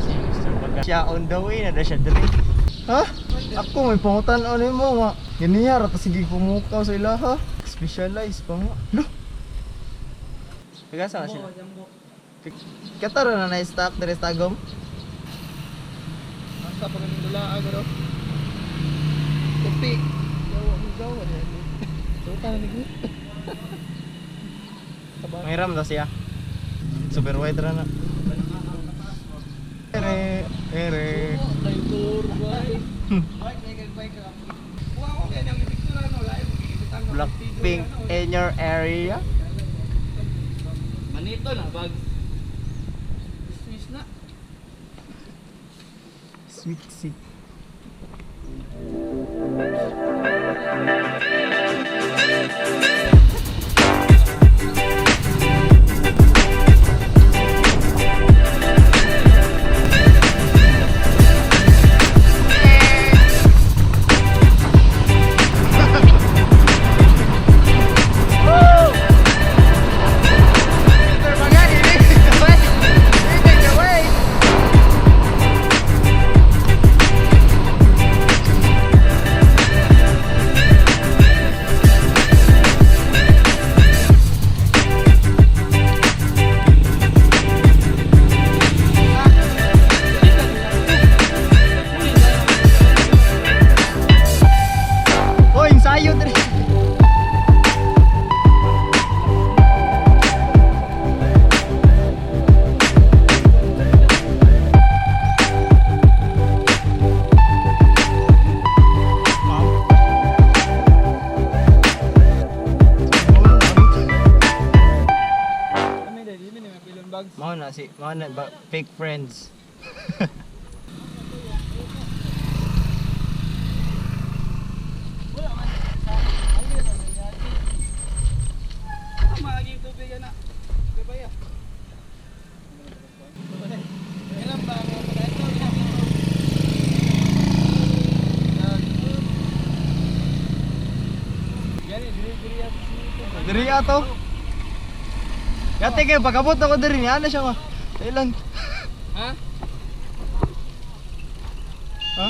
Si Mr. Baga. Siya on the way na daw siya diri. Ha? Ako may pangutan-on nimo nga. Ganiya ra ta sige pumukaw sa ilaha. Specialized pa nga. Lo. Kagasa sila. Kataro na na-stock diri sa Tagum. Asa pa ganing dula agro. Tupi. Gawa mo gawa niya. Suta na ni. Mangiram daw siya. Super white ra na. Ere, ere. Blackpink in your area. Manito na bag. Swiss na. Sweet seat. Oh, ensayo diri. Kami dali mi may pilon bags. Mao na si mao na ba, fake friends. Magiging tubig na. Gabay ah. Kailan ba ang Diri ato. Yate kay pagabot ako diri niya na siya nga. Thailand. Ha? Ha?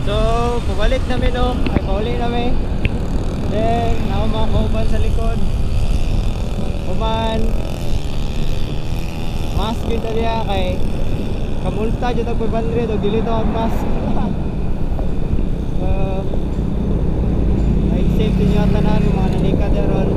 So, pabalik namin no. Ay, pauli namin. Then, ako mga kauban sa likod. Human. Mask yun taliya kay kamulta dyan tag 500 o dili to ang mask. So, like safe din yung tanan yung mga nanika ron.